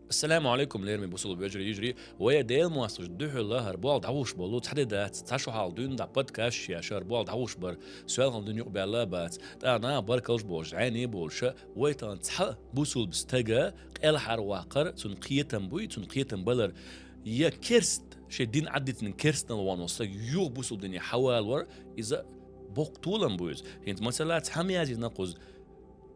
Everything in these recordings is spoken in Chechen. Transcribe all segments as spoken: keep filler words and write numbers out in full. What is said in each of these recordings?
Ассаламу алейкум, лераме бусулба вежарий, йижарий. Вай Делан моастагӀашта духьала хӀара болх дӀахьош болу цхьа де дац, цхьа шо хьалха дуьйна дӀа подкаст еш хӀара болх дӀахьош бар, соьлхана дуьйна юкъабаьлла бац. ТӀаккха наха баркаллаш болуш, зӀене болуш, вай тахана цхьа бусулба стага къелхьарваккхар, цунна кхетам буй, цунна кхетам балар. Я керст, шен дин Ӏаддитина керстанал ван волу стаг юха бусулба дине хьавалавар, иза боккха толам бу иза. ХӀинца, масала, цхьа ма яздина кхуза: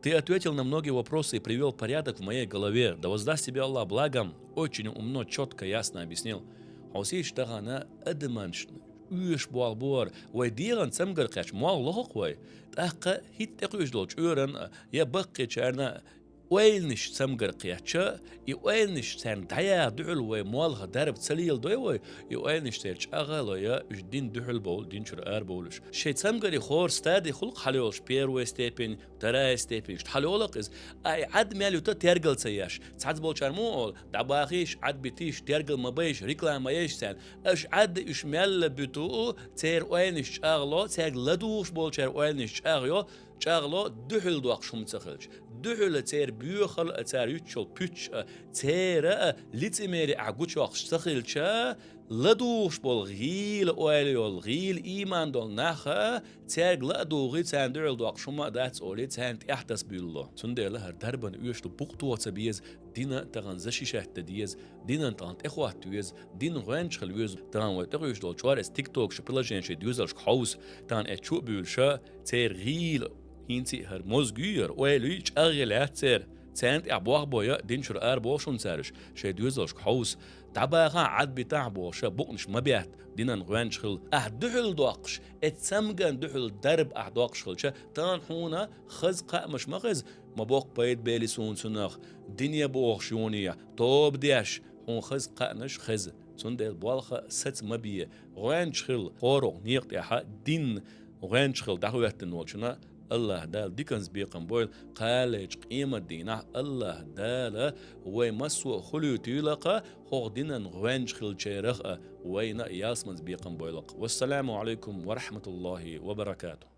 «Ты ответил на многие вопросы и привёл порядок в моей голове. Да воздаст тебе Аллах благом. Очень умно, чётко, ясно объяснил». Хьо сийша тахана адамашна оьшуш болх бу хӀара, вай дегӀан цамгар кхетча, молха лоху-кх вай. ТӀаккха хӀинца тӀекхуьуш долчу чкъурана я баккхийчарна ойланаш цамгар кхетча, и ойланаш царна дӀаяха дуьхьал вай молха дарба ца леладой вай, и ойланаш церан чӀагӀ а лой, уьш дин дуьхьал бовла, дин чуьра арабовлуш. Шайн цамгаре хӀора стадий хуьлу-кх хьалайолуш, первая степень, вторая степень, иштта хьалайолу-кх иза. Ай, Ӏад мел ю-те тергал ца еш? Цхьацца болчара муха олу: «ДӀабахийша, Ӏад битийша, тергал ма байша, реклама ма ейша царна». Аша Ӏад уьш мелла буьту, церан ойланаш чӀагӀ ло, цаьрга ладугӀуш болчеран ойланаш чӀагӀ йо, чӀагӀ ло, дуьхьал доккхуш хӀума ца хилча. Дуьхьал церан боьхалла а, цара юьтуш йолу пуьчаш а, церан а лицемерие ахь гучуйоккхуш ца хилча, ладугӀуш болу гӀийла ойла йолу, гӀийла ийман долу нах а, цаьрга ла а дугӀий, царна дуьхьал доккхуш хӀума а дац олий, царна тӀаьхьа таса буьйлало. Цундела хӀара дарбан оьшуш ду, букъ тоха ца беза, дин а тахана защищать дан деза, динан тӀехь тӀехӀотта веза, дин гӀоьнча хила веза. Тахана вай тӀекхуьуш долу чкъура, эс тиктокаш, приложение шайн доьзалшка хьовса, тахана эс чу а буьйлуш, церан гӀийла, хӀинца а хӀара мозгий, хӀара ойлий чӀагӀъелла яц церан. Царна тӀехь болх бой, дин чуьра арабовлуш хӀума цара уьш, шайн доьзалшка хьовса. ДӀабахахь, Ӏад битахь бохуш, букъанаш ма бетта, динан гӀоьнча хила. Ахь дуьхьал доккхуш, эцу цамган дуьхьал дарба ахь доккхуш хилча, тахана хьуна хаза кхаамаш ма хеза, ма боккха пайда бели суна цунах, дине бохуш юне, тоба деш, хьуна хаза кхаанаш хеза. Цундела болх а саца ма бе, гӀоьнча хила, хӀора некъа тӀехь дин гӀоьнча хила дӀахӀоьттина волчунна АллахӀ Дала диканца бекхам бойла, кхалличу къематдийнахь АллахӀ Дала вай массо а хуьлуьйтийла-кх, хӀокху динан гӀоьнча хиллачарах а вайна ялсаманца бекхам бойла-кх. Вассаламу алейкум ва рахматуллахи ва баракатух.